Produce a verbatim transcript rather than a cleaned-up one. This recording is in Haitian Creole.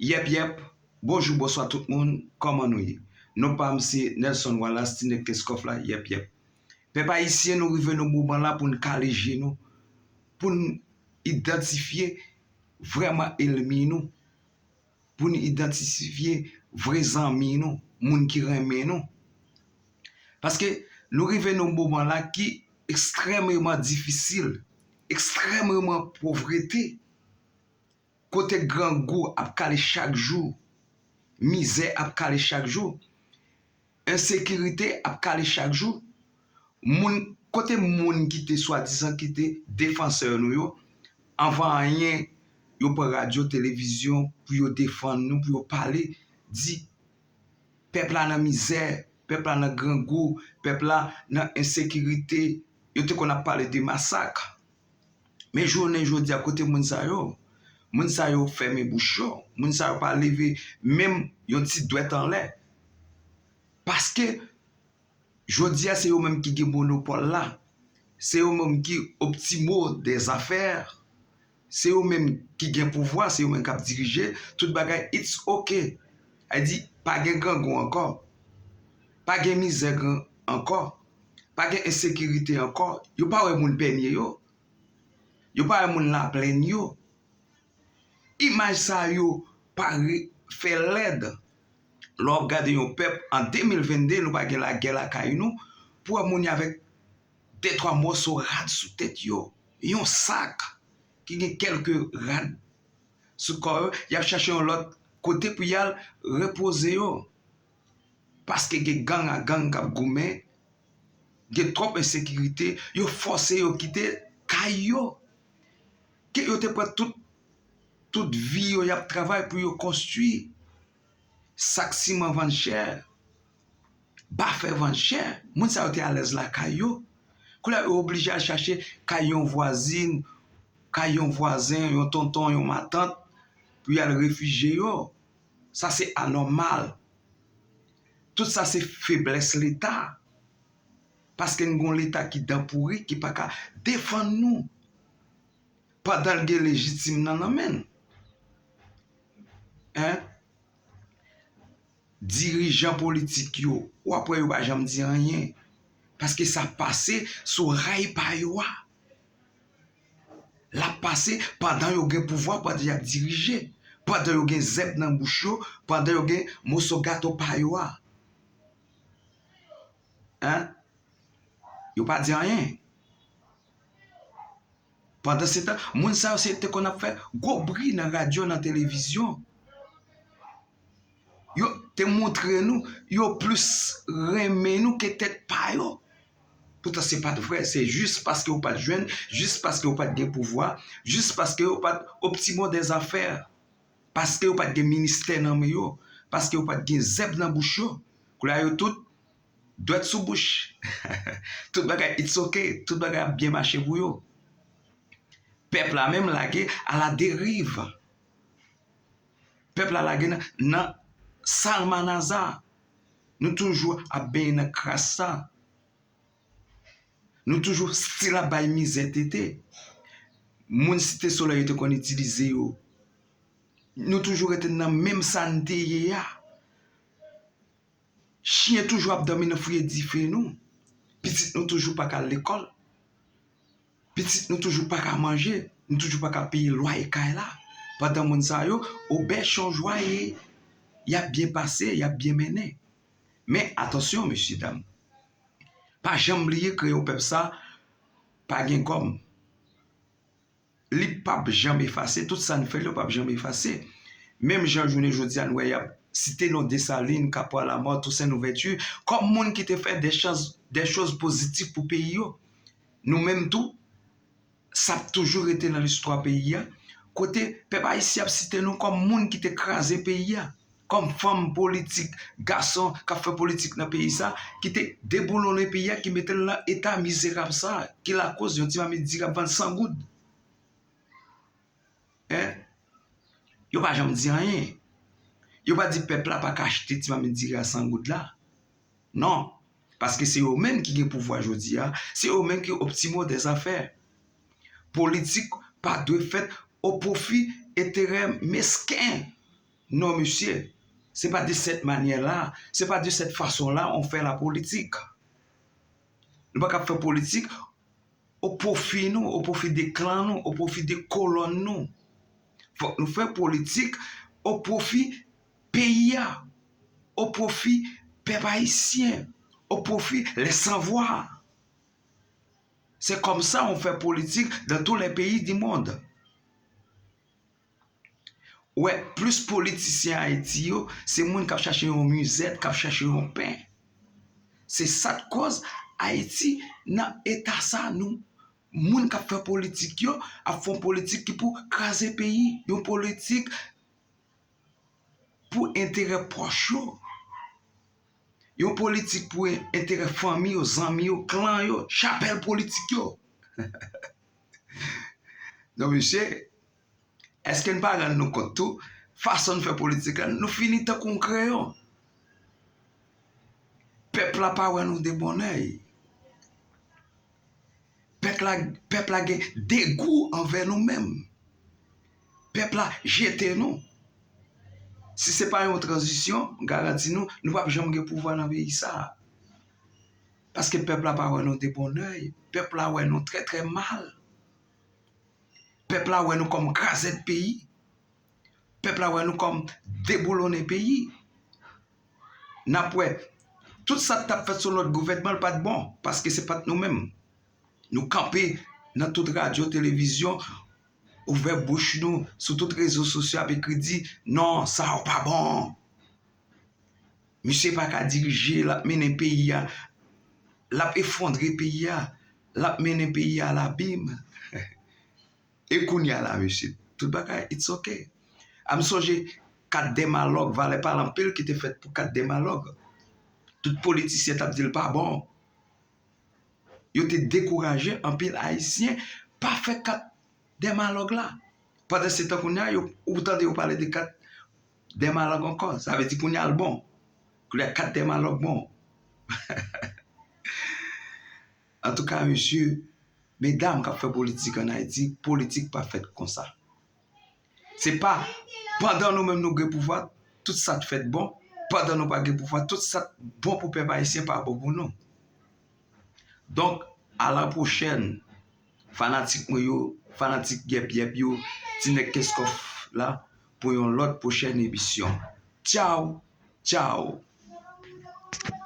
Yèp, yèp. Bonjou, bonswa tout moun. Kòman nou ye? Non pa m se Nelson Wallace, Tinèg Kenskòf la. Yèp, yèp. Pèp ayisyen, nou rive nan moman la pou n kale je nou, pou n idantifye vrèman ènmi nou, pou n idantifye vre zanmi nou, moun ki renmen nou. Paske nou rive nan moman la ki ekstrèmeman difisil, ekstrèmeman povrete, kote grangou ap kale chak jou, mizè ap kale chak jou, ensekirite ap kale chak jou. Moun, kote moun ki te swadizan ki te defansè nou yo, anvan anyen, yo pran radyo, televizyon pou yo defann nou, pou yo pale, di pèp la nan mizè, pèp la nan grangou, pèp la nan ensekirite. Yo te konn ap pale de masak. Men jounen jodi a, kote moun sa yo? Moun sa yo fèmen bouch yo. Moun sa yo pa leve menm yon ti dwèt anlè. Paske jodi a, se yo menm ki gen monopòl la. Se yo menm ki optimo dè zafè. Se yo menm ki gen pouvwa, se yo menm k ap dirije. Tout bagay, it's ok. Sa di, pa gen grangou ankò. Pa gen mizè gran ankò. Pa gen ensekirite ankò. Yo pa wè moun Pènye yo. Yo pa wè moun Laplèn yo. Imaj sa yo pa re-, fè lèd. Lè w ap gade yon pèp an de mil vennde, nou pa gen lagè lakay nou, pou w wè moun yo avèk de twa mòso rad sou tèt yo, yon sak ki gen kèlke rad sou kò yo, y ap chache yon lòt kote pou y al repoze yo. Paske gen gang a gang k ap goumen, gen twòp ensekirite, yo fòse yo kite kay yo. Ke yo te pran tout, tout vi yo, y ap travay pou yo konstwi. Sak siman vann chè, bafè vann chè. Moun sa yo te alèz lakay yo. Kounye a, yo oblije al chache kay yon vwazin, kay yon vwazen, yon tonton, yon matant, pou y al refijye yo. Sa se anòmal. Tout sa se feblès Leta. Paske n gon Leta ki dan pouri, ki pa ka defann nou. Pandan l gen lejitim nan nan men l. Hein? Dirijan politik yo, w ap wè yo pa janm di anyen. Paske sa pase sou ray pa yo a. L ap pase pandan yo gen pouvwa, pandan y ap dirije, pandan yo gen zèb nan bouch yo, pandan yo gen moso gato pa yo a. Hein? Yo pa di anyen. Pandansetan, moun sa yo se te konn ap fè gwo bri nan radyo, nan televizyon. Yo te montre nou, yo plis renmen nou ke tèt pa yo. Poutan se pa t vrè, se jis paske yo pa t jwenn, jis paske yo pa t gen pouvwa, jis paske yo pa t optimo dè zafè, paske yo pa t gen ministè nan men yo, paske yo pa t gen zèb nan bouch yo. Kounye a yo tout dwèt sou bouch. Tout bagay, it's ok. Tout bagay ap byen mache pou yo. Pèp la menm lage aladeriv. Pèp la lage nan, nan salmanaza. Nou toujou ap benyen nan kras sa. Nou toujou still ap bay mizè tete. Moun Site Solèy yo te konn itilize yo. Nou toujou rete nan menm sa n te ye a. Chen toujou ap dòmi nan fouye dife nou. Pitit nou toujou pa ka al lekòl. Pitit nou toujou pa ka manje. Nou toujou pa ka peye lwaye kay la. Pandan moun sa yo, obèch yon jwaye, y ap byen pase, y ap byen mennen. Men atansyon, mesye dam. Pa janm bliye kreyòl pèp sa pa gen kòm. Li p ap janm efase, tout sa n fè l yo p ap janm efase. Menm jan jounen jodi a n wè y ap site non Desalin, Kapwa Lamò, Tousen Louvèti, kòm moun ki te fè de chans, de choz pozitif pou peyi yo. Nou menm tou, sa ap toujou rete nan listwa peyi a, kote pèp ayisyen ap site nou kòm moun ki te kraze peyi a, kòm fanm politik, gason k ap fè politik nan peyi sa, ki te deboulonnen peyi a, ki mete l nan eta mizerab sa, ki lakoz yon ti mamit diri ap vann san goud. Hein? Yo pa janm di anyen. Yo pa di pèp la pa ka achte ti mamit diri a san goud la. Non. Paske se yo menm ki gen pouvwa jodi a, se yo menm ki optimo dè zafè. Politik pa dwe fèt o pwofi enterè mesken. Non, mesye, se pa de sèt manyè la, se pa de sèt fason la on fè la politik. Nou pa ka fè politik o pwofi nou, o pwofi de klan nou, o pwofi de kolòn nou. Fòk nou fè politik o pwofi peyi a, o pwofi pèp ayisyen, o pwofi les sans voix. C'est comme ça on fait politique dans tous les pays du monde. Ou wè, plis politisyen Ayiti yo, se moun k ap chache yon mizèt, k ap chache yon pen. Se sa k koz Ayiti nan eta sa nou. Moun k ap fè politik yo ap fè yon politik ki pou kraze peyi, yon politik pou enterè pwòch yo, yon politik pou enterè fanmi yo, zanmi yo, klan yo, chapèl politik yo. Non, mesye, èske n pa rann nou kont tou, fason n fè politik la, nou fini tankou yon kreyon. Pèp la pa wè nou de bonnèy. Pèp la, pèp la gen degou anvè nou menm. Pèp la jete nou. Si se pa yon tranzisyon, m garanti nou, nou p ap janm gen pouvwa nan peyi sa a. Paske pèp la pa wè nou de bonnèy. Pèp la wè nou trè, trè mal. Pèp la wè nou kòm krazèt peyi. Pèp la wè nou kòm deboulonnen peyi. N ap wè, tout sa k t ap fèt sou lòt gouvènman, l pa t bon, paske se pa t nou menm. Nou kanpe nan tout radyo, televizyon, ouvè bouch nou, sou tout rezo sosyo ap ekri di, "Non, sa yo pa bon." Misye pa ka dirije, l ap mennen peyi a, l ap efondre peyi a, l ap mennen peyi a labim. E kounye a la, mesye, tout bagay, it's ok. A m sonje kat dèmalòg, valè pa l anpil ki te fèt pou kat dèmalòg. Tout politisyen t ap di l pa bon. Yo te dekouraje anpil Ayisyen pa fè kat dèmalòg la. Pandan se tan kounye a, yo, ou tande yo pale de kat dèmalòg ankò. Sa vle di kounye a l bon. Kounye a kat dèmalòg bon. Antouka, mesye, medam k ap fè politik ann Ayiti, politik pa fèt konsa. Se pa pandan nou menm nou gen pouvwa, tout sa t fèt bon. Pandan nou pa gen pouvwa, tout sa t bon pou pèp ayisyen pa bon pou nou. Donk, a la pwochèn, fanatik mwen yo, fanatik Yèp Yèp yo, Ti Nèg Kenskof la, pou yon lòt pwochèn emisyon. Tchaw, tchaw.